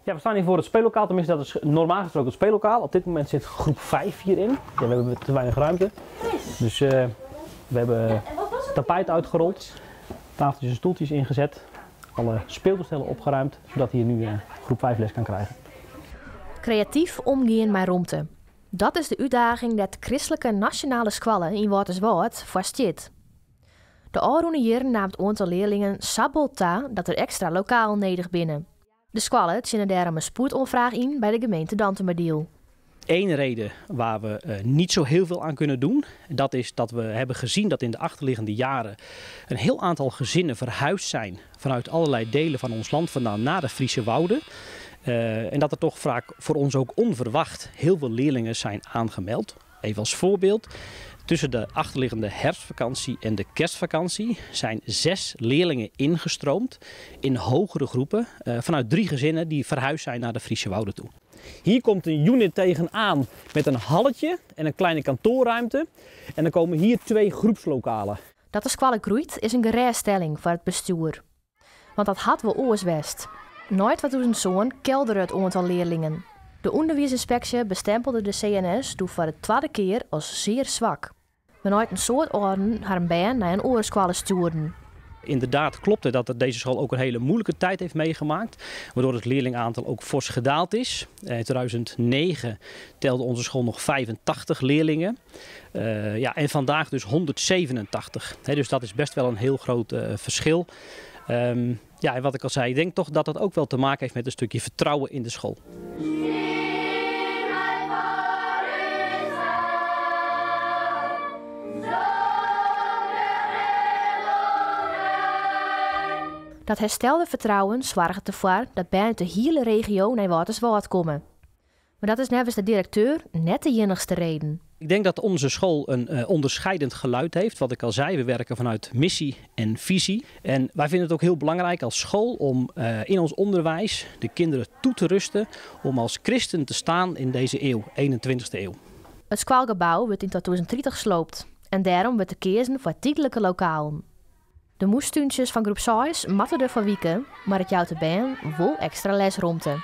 Ja, we staan hier voor het speellokaal. Tenminste, dat is normaal gesproken het speellokaal. Op dit moment zit groep 5 hierin. Ja, we hebben te weinig ruimte. Dus we hebben tapijt uitgerold, tafeltjes en stoeltjes ingezet, alle speeltoestellen opgeruimd, zodat hier nu groep 5 les kan krijgen. Kreatyf omgean mei romte. Dat is de útdaging dêr't de Kristlike Nasjonale Skoalle yn Wâlterswâld foar stiet. De ôfrûne jierren naam it oantal learlingen sa bot ta dat der ekstra lokalen nedich binne. De skoalle tsjinne dêrom in spoedoanfraach yn by de gemeente Dantumadiel. Eén reden waar we niet zo heel veel aan kunnen doen, dat is dat we hebben gezien dat in de achterliggende jaren een heel aantal gezinnen verhuisd zijn vanuit allerlei delen van ons land vandaan naar de Friese Wouden. En dat er toch vaak voor ons ook onverwacht heel veel leerlingen zijn aangemeld. Even als voorbeeld, tussen de achterliggende herfstvakantie en de kerstvakantie zijn 6 leerlingen ingestroomd in hogere groepen vanuit 3 gezinnen die verhuisd zijn naar de Friese Wouden toe. Hier komt een unit tegenaan met een halletje en een kleine kantoorruimte. En dan komen hier 2 groepslokalen. Dat de skoalle groeit is in gerêststelling foar it bestjoer. Want dat hat wol oars west. Nei 2007 keldere it oantal learlingen. De ûnderwiisynspeksje bestempelde de CNS doe foar de twadde kear as zeer swak. Wêrnei't in soad âlden harren bern nei in oare skoalle stjoerden. Inderdaad klopt het dat deze school ook een hele moeilijke tijd heeft meegemaakt, waardoor het leerlingaantal ook fors gedaald is. In 2009 telde onze school nog 85 leerlingen. En vandaag dus 187. Dus dat is best wel een heel groot verschil. En wat ik al zei, ik denk toch dat dat ook wel te maken heeft met een stukje vertrouwen in de school. Dat herstelde vertrouwen soarget derfoar dat bern út de hiele regio nei Wâlterswâld komme. Mar dat is neffens de direkteur net de iennichste reden. Ik denk dat onze school een onderscheidend geluid heeft. Wat ik al zei, we werken vanuit missie en visie. En wij vinden het ook heel belangrijk als school om in ons onderwijs de kinderen toe te rusten om als christen te staan in deze eeuw, 21ste eeuw. It skoalgebou wurdt yn 2030 sloopt en dêrom wurdt der keazen foar tydlike lokalen. De moestúntsjes fan groep 6 moatte derfoar wike, mar it jout de bern wol ekstra lesromte.